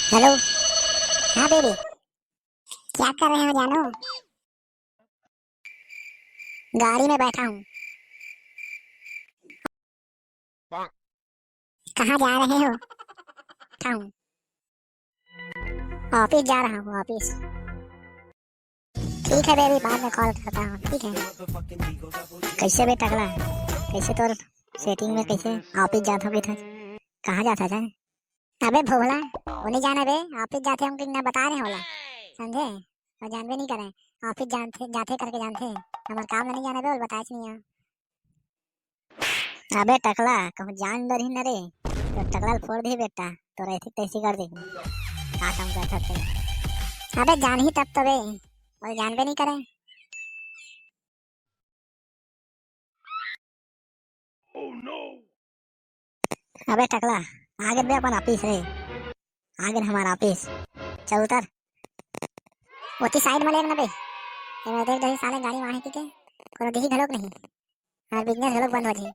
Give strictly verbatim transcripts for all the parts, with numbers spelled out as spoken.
Hello. हाँ baby, क्या कर रहे हो जानू? गाड़ी में बैठा हूँ। कहाँ जा रहे हो? बैठा हूँ। ऑफिस जा रहा हूँ, ऑफिस। ठीक है बेबी, बाद में कॉल करता हूँ, ठीक है? कैसे बे टकला, कैसे तोर सेटिंग में कैसे ऑफिस जात हो? कहाँ जाता है? अबे भोभला, वो नहीं जाना बे, ऑफिस जाते हम कि ना बता रहे होला, समझे? और जानबे नहीं करे, ऑफिस जानते जाते करके जानते, हमार काम नहीं जाना बे, और बताए नहीं है। अबे टकला, कहूँ जान डरही न रे, तो टकला ल फोड़ दे बेटा, तो ऐसी तैसी कर दे। का काम करता थे? अबे जान ही तब तबे, और जानबे नहीं करे। अबे टकला, आगे बे अपन ऑफिस रे, आगे हमारा ऑफिस। चल उतर। ओती साइड में लेग ना बे। एमे देख दही साले गाड़ी वाही की के, कोनो दिही घलोक नहीं। हमार बिजनेस घलोक बंद हो जाही।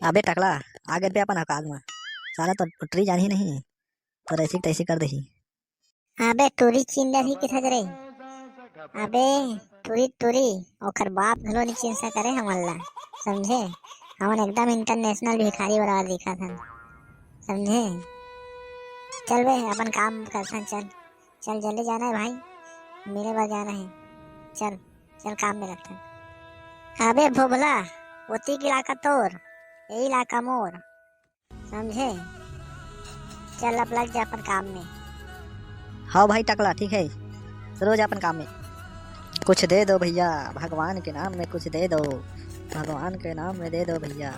अबे टकला, आगे बे अपन औकात में। साला तो टुटरी जान ही नहीं। तो ऐसी तैसी कर दही। अबे टूरी चिन डरही किथे रे। अबे टूरी टूरी, ओकर बाप घलो नहीं चिन सके रे हमन ला, समझे? हमन एकदम इंटरनेशनल भिखारी बराबर दिखत हन, समझे? चल बे अपन काम करथन, चल। चल जल्दी जाना है भाई, मिले बर जाना है। चल, चल काम में लगथन। अबे भोभला, ओती के इलाका तोर, ये इलाका मोर, समझे? चल अब लग जा अपन काम में। हाँ भाई टकला, ठीक है, रोज अपन काम में। कुछ दे दो भैया, भगवान के नाम में कुछ दे दो, भगवान के नाम में दे दो भैया।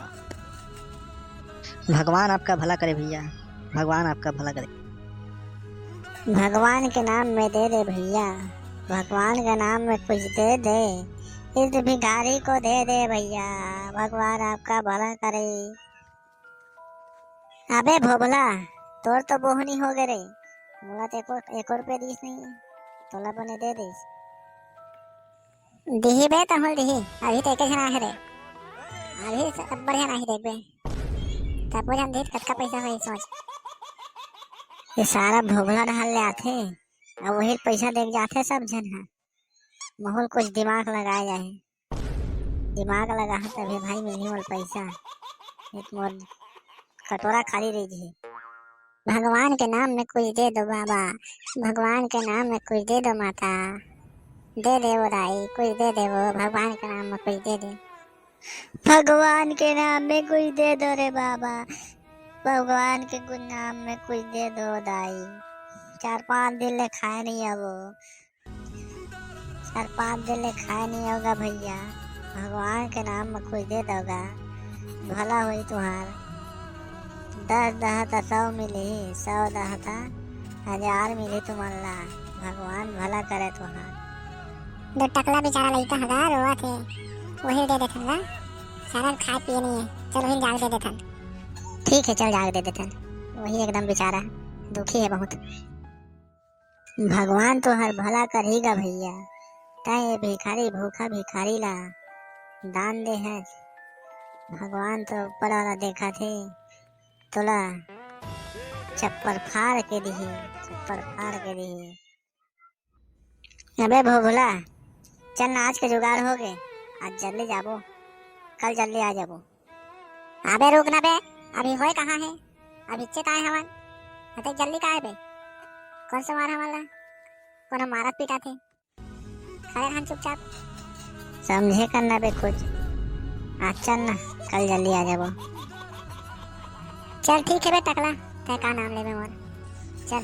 भगवान आपका भला करे भैया, भगवान आपका भला करे। भगवान के नाम में दे दे भैया, भगवान के नाम में कुछ दे दे, इस भिखारी को दे दे भैया, भगवान आपका भला करे। अबे भोभला, तोर तो बोहनी हो गे रे, मोला तो एको, एको रुपया दिस नहीं, तोला बने दे दिस। दिही बे, तहुल दिही, अभी तो एक झन आहे रे, अभी सब बढ़िया नहीं देखबे, तब वो जान दिही कतका पैसा होही सोच। ये सारा भोभला डहार ले आथे, अब वही पैसा देख जाथे सब झन हा। महूल कुछ दिमाग लगाए जाए, दिमाग लगा तभी भाई मिली मोल पैसा, नहीं तो मोर कटोरा खाली रह जी। भगवान के नाम में कुछ दे दो बाबा, भगवान के नाम में कुछ दे दो माता, दे दे वो दाई, कुछ दे दे वो, भगवान के नाम में कुछ दे दे। भगवान के नाम में कुछ दे दो रे बाबा, भगवान के कुछ नाम में कुछ दे दो दाई। चार पांच दिन ले खाए नहीं आवो, चार पांच दिन ले खाए नहीं होगा भैया, भगवान के नाम में कुछ दे दोगा, भला होई तुहार। दस दहा त सौ मिली, सौ दहा त हजार मिली तुमन ला। भगवान भला करे तुहार। दो टकला बेचारा लइका हगा रोवत हे, वही दे देथन ला। सारा खाए पिए नहीं है, चल वही जाके दे देथन। ठीक है, चल जाके दे देथन। वही एकदम बेचारा दुखी है बहुत। भगवान तोहर भला करही गा भैया, तैं ये भिखारी, भूखा भिखारी ला दान दे हस। भगवान तो ऊपर वाला देखा थे, तोला चप्पल फाड़ के दिही, चप्पल फाड़ के दिही। अबे भोभला, चल ना, आज के जुगाड़ हो गे, आज जल्दी जाबो, कल जल्दी आ जाबो। अबे रुक ना बे, अभी होए कहाँ है, अभी इच्चे ताए हवन, अते जल्दी का है बे? कौन से मारा हवन ला? कोनो मारत पीटा थे, खड़े रहन चुपचाप। समझे कर ना बे कुछ। आ चल ना, कल जल्दी आ जाबो। चल ठीक है बे टकला, तै का नाम लेबे मोर। चल,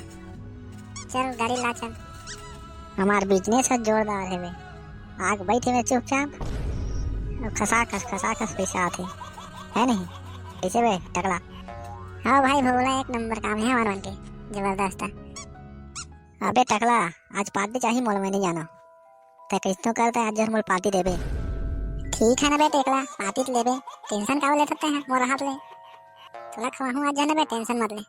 चल गाड़ी ला चल। हमार बिजनेस ह जोरदार है बे। आग बैठे में चुपचाप, और खसा खस, खसा खस पैसा आथे, है नहीं? कैसे बे टकला? हाँ भाई भोला, एक नंबर काम है हमार मन के, जबरदस्त है। अबे टकला, आज पार्टी चाही मोला, मैं नहीं जाना। तै कैसनो कर, तै आज जरूर मोला पार्टी देबे। ठीक है ना बे टकला, पार्टी तो लेबे, टेंशन काबर लेथस तै मोर हाथ ले? तोला खवाहूँ आज, जाना बे, टेंशन मत ले।